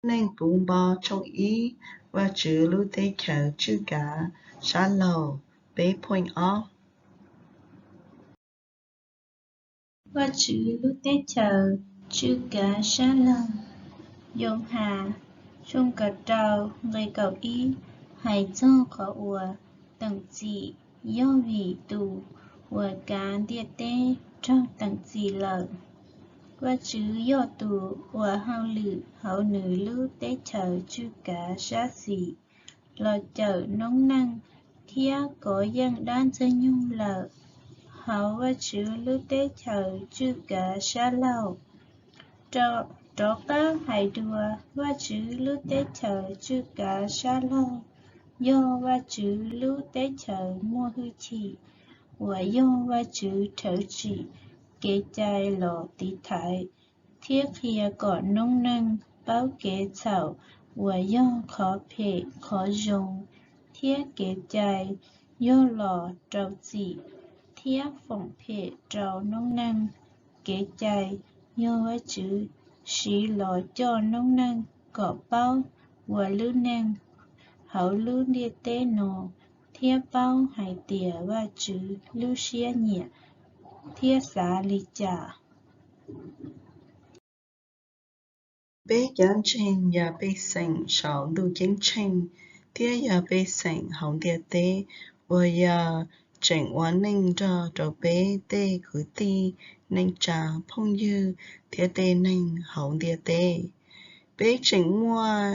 Neej Puv Npo tshooj ib, Vajtswv lub Teb chaws tswj kav sab laug peb point ob. Vajtswv lub Teb chaws tswj kav sab laug. Yauhas tshooj kaum rau nqe kaum ib hais txog qhov uas teem txim yog vim tus uas kav ntiaj teb raug teem txim lawm. Vajtswv yog tus ua hauj lwm hauv nws lub Teb chaws tswj kav sab xis los cawm noob neej thiab kov yeej dab Ntxwg Nyoog lawm. Hauv Vajtswv lub Teb chaws tswj kav sab laug. Rov qab hais dua, Vajtswv lub Teb chaws tswj kav sab laug yog Vajtswv lub Teb chaws muaj hwj chim uas yog Vajtswv rhawv tsim kev cai los tiv thaiv thiab qhia kom noob neej paub kev txhaum uas yog qhov phem qhov zoo, thiab kev cai yog los rau txim thiab foom phem rau noob neej. Kev cai yog Vajtswv siv los coj noob neej kom paub ua lub neej hauv lub ntiaj teb no thiab paub hais tias Vajtswv lub siab nyiam thiab xav li cas. Peb cov ntseeg yog pej xeem saum ntuj ceeb tsheej thiab yog pej xeem hauv ntiaj teb uas yog tseem ua neej nrog rau peb tej kwv tij, neej tsa, phooj ywg thiab tej neeg hauv ntiaj teb. Peb tseem muaj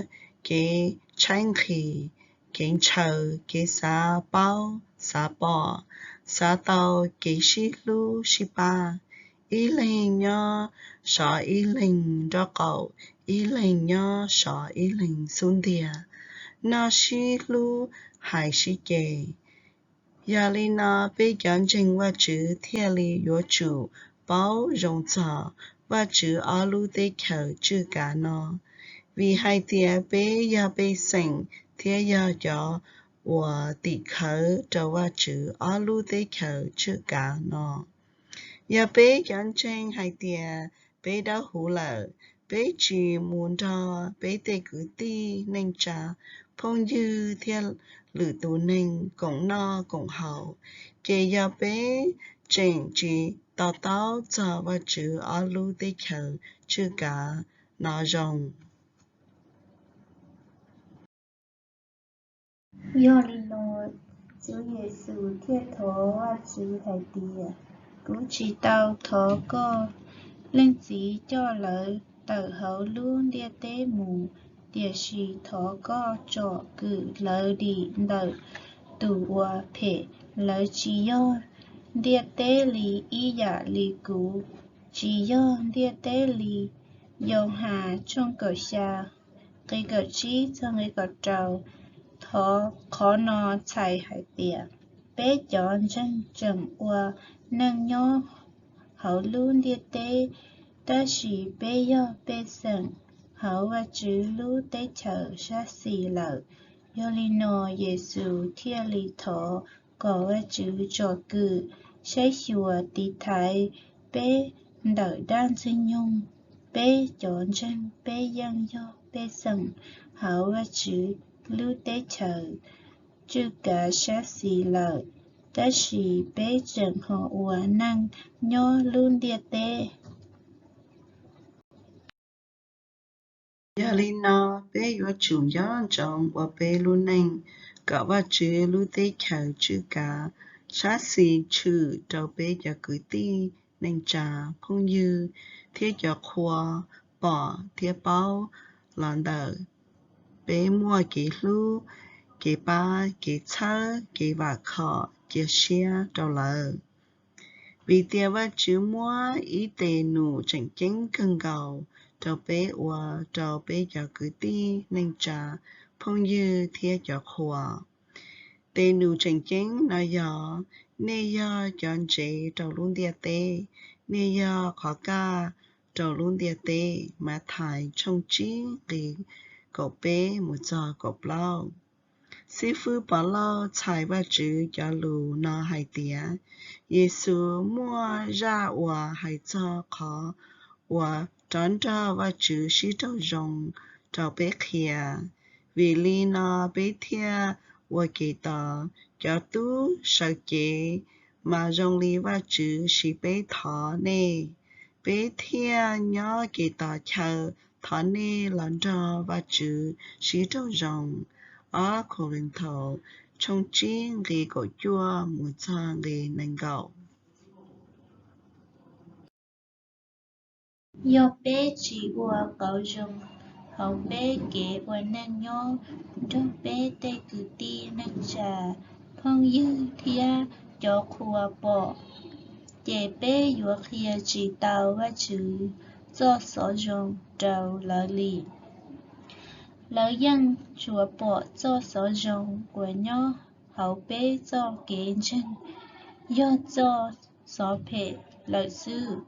kev tshaib nqhis, kev ntshaw, kev xav paub xav pom, xav tau kev sib hlub sib pab. Ib leeg nyob sov ib leeg nraub qaum, ib leeg nyob sov ib leeg xub ntiag, noj sib hlub hais sib ce. Yog li no peb cov ntseeg Vajtswv thiaj li yuav tsum paub zoo txog Vajtswv ob lub teb chaws tswj kav no, vim hais tias peb yog pej xeem thiab yog cov uas tim khawv rau Vajtswv ob lub teb chaws tswj kav no. Yog peb cov ntseeg hais tias peb dawb huv lawm, peb tsis mus nrog peb tej kwv tij, neej tsa, phooj ywg thiab lwm tus neeg koom noj koom haus, ces yog peb tseem tsis to taub txog Vajtswv ob lub teb chaws tswj kav no zoo. Yog li no, Tswv Yexus thiaj thov Vajtswv hais tias, Kuv tsis tau thov koj, Leej Txiv, coj lawv tawm hauv lub ntiaj teb mus, tiam sis thov koj tsom kwm lawv dim ntawm tus uas phem. Lawv tsis yog ntiaj teb li ib yam li kuv tsis yog ntiaj teb li. Yauhas tshooj kaum xya nqe kaum tsib txog nqe kaum rau. Qhov no txhais hais tias peb cov ntseeg tseem ua neej nyob hauv lub ntiaj teb, tab sis peb yog pej xeem hauv Vajtswv lub teb chaws sab xis lawm. Yog li no Yexus thiaj li thov kom Vajtswv tsom kwm, saib xyuas, tiv thaiv peb ntawm dab Ntxwg Nyoog. Peb cov ntseeg peb yeej yog pej xeem hauv Vajtswv lub teb chaws tswj kav sab xis lawm, tab sis peb tseem ho ua neej nyob lub ntiaj teb. Yog li no peb yuav tsum nco ntsoov ua peb lub neej kom Vajtswv lub teb chaws tswj kav sab xis tshwm rau peb cov kwv tij, neej tsa, phooj ywg thiab cov qhua pom thiab paub los ntawm peb muaj kev hlub, kev pab, kev txhawb, kev vam khom cia siab rau lawv. Vim tias Vajtswv muab ib tes num tseem ceeb kawg nkaus rau peb ua rau peb cov kwv tij, neej tsa, phooj ywg thiab cov qhua. Tes num tseem ceeb no yog: Nej yog cov ntsev rau lub ntiaj teb. Nej yog qhov kaj rau lub ntiaj teb. Mathais tshooj tsib nqe kaum peb mus txog kaum plaub. Xib fwb Pov Lauj txhais Vajtswv cov lus no hais tias, Yexus muaj zaj uas hais txog qhov uas rov nrog Vajtswv sib raug zoo rau peb qhia. Vim li no peb thiaj ua Kev tos cov tub sawv cev, mas zoo li Vajtswv siv peb thov nej, peb thiaj nyob Kev tos chaw thov nej los nrog Vajtswv sib raug zoo. Ob Kauleethaus tshooj tsib nqe kaum cuaj mus txog nqe nees nkaum. Yog peb tsis ua qauv zoo hauv peb kev ua neej nyob nrog peb tej kwv tij neej tsa, phooj ywg thiab cov qhua pom, ces peb yuav qhia tsis tau Vajtswv txoj xov zoo rau lawv li. Lawv yeej tsuas pom txoj xov zoo uas nyob hauv peb txoj kev ntseeg yog txoj xov phem lawm xwb.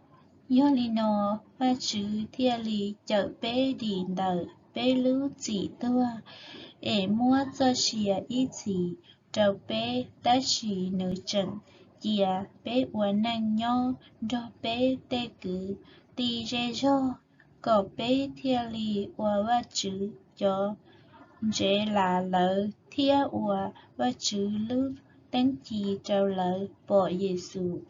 Yog li no, Vajtswv thiaj li cawm peb dim ntawm peb lub txim tuag es muab txoj sia ib txhis rau peb, tab sis Nws tseem cia peb ua neej nyob nrog peb tej kwv tij zej zog, kom peb thiaj li ua Vajtswv cov ntsev las lawv thiab ua Vajtswv lub teeb ci rau lawv pom Yexus.